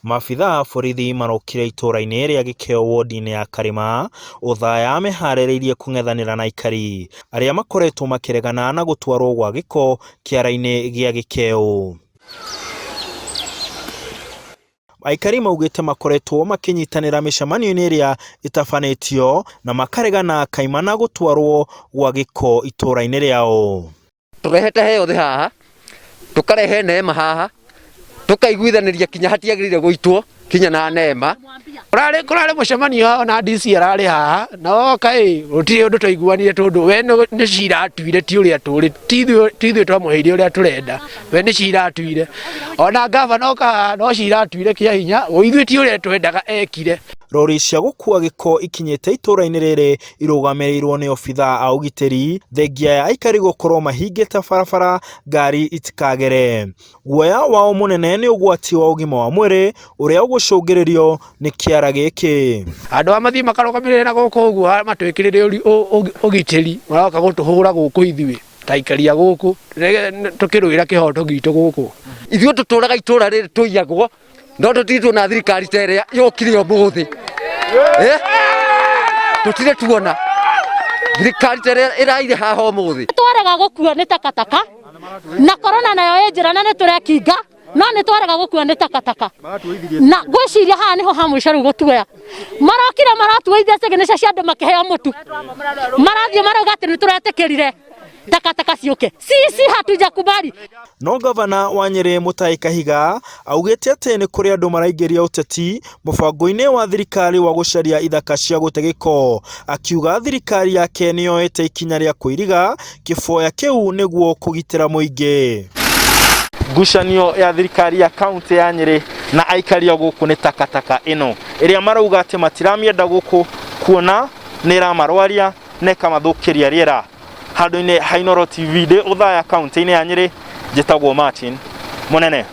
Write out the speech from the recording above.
Maabithaa a borithi marokire itũra-inĩ rĩa Gĩkĩo wodi-inĩ ya Karĩma, Othaya meharĩrĩirie kũng'ethanĩra na aikari arĩa makoretwo makĩregana na gũtwarwo gwa gĩko kĩara-inĩ gĩa Gĩkĩo. Aikari maugĩte makoretwo makĩnyitanĩra mĩcemanio-inĩ ĩrĩa ĩtabanĩtio na makaregana kaimana gũtwarwo gwa gĩko itũra-inĩ rĩao. Tũrehete heo thĩ haha, tũkarehe neema haha, tũkaiguithanĩria kinya hatiagĩrĩire gũitwo kinya na neema. Kũrarĩ kũrarĩ mũcemanio haha na DC ararĩ haha na oka ĩ gũtirĩ ũndũ twaiguanire tondũ we nĩ cira atuire ti ũrĩa tũrĩ ti ithuĩ twamũheire ũrĩa tũrenda we nĩ cira atuire ona ngavana oka haha no cira atuire kĩa hinya ithuĩ ti ũrĩa twendaga ekire. Rori cia gũkua gĩko ikinyĩte itũra-inĩ rĩrĩ irũgamĩrĩirwo nĩ obithaa a ũgitĩri thengia ya aikari gũkorwo mahingĩte barabara ngari itikagere. Guoya wao mũnene nĩ ũgwati wa ũgima wa mwĩrĩ ũrĩa ũgũcũngĩrĩrio nĩ kĩara gĩkĩ. Andũ aya mathiĩ makarũgamĩrĩre na gũkũ ũguo matwĩkĩrĩre ũgitĩri maroka gũtũhũra gũkũ ithuĩ ta aikari a gũkũ tũkĩrũĩra kĩhoto gitũ gũkũ. Ithuĩ tũtũraga itũra rĩrĩ tũiyagwo no tũtirĩ tuona thirikari ta ĩrĩa yokire ũmũthĩ. Eh? Tũtirĩ tuona thirikari ta ĩrĩa ĩraire haha ũmũthĩ. Twarega gũkua nĩ takataka na korona nayo ĩ njĩra na nĩ tũrekinga no nĩ twarega gũkua nĩ takataka na ngwĩciria haha nĩho ha mũico rĩu gũtuoya. Marokire maratuoithia signature cia andũ makĩheo mũtu, marathiĩ marauga atĩ nĩ tũretĩkĩrire takataka ciũke. Sisi hatujakubali. No ngavana wa Nyĩrĩ Mutahi Kahiga augĩte atĩ nĩ kũrĩ andũ maraingĩria ũteti mũbango-inĩ wa thirikari wa gũcaria ithaka cia gũte gĩko, akiuga thirikari yake nĩ yoete ikinya rĩa kũiriga kĩboya kĩu nĩguo kũgitĩra mũingĩ. Ngucanio ya thirikari ya kaunti ya Nyĩrĩ na aikari a gũkũ nĩ takataka ĩno ĩrĩa marauga atĩ matiramĩenda gũkũ kuona nĩ ĩramarwaria na ĩkamathũkĩria rĩera. Handũ-inĩ ha Inooro TV ndĩ Othaya kaunti-inĩ ya Nyĩrĩ, njĩtagwo Martin Mũnene.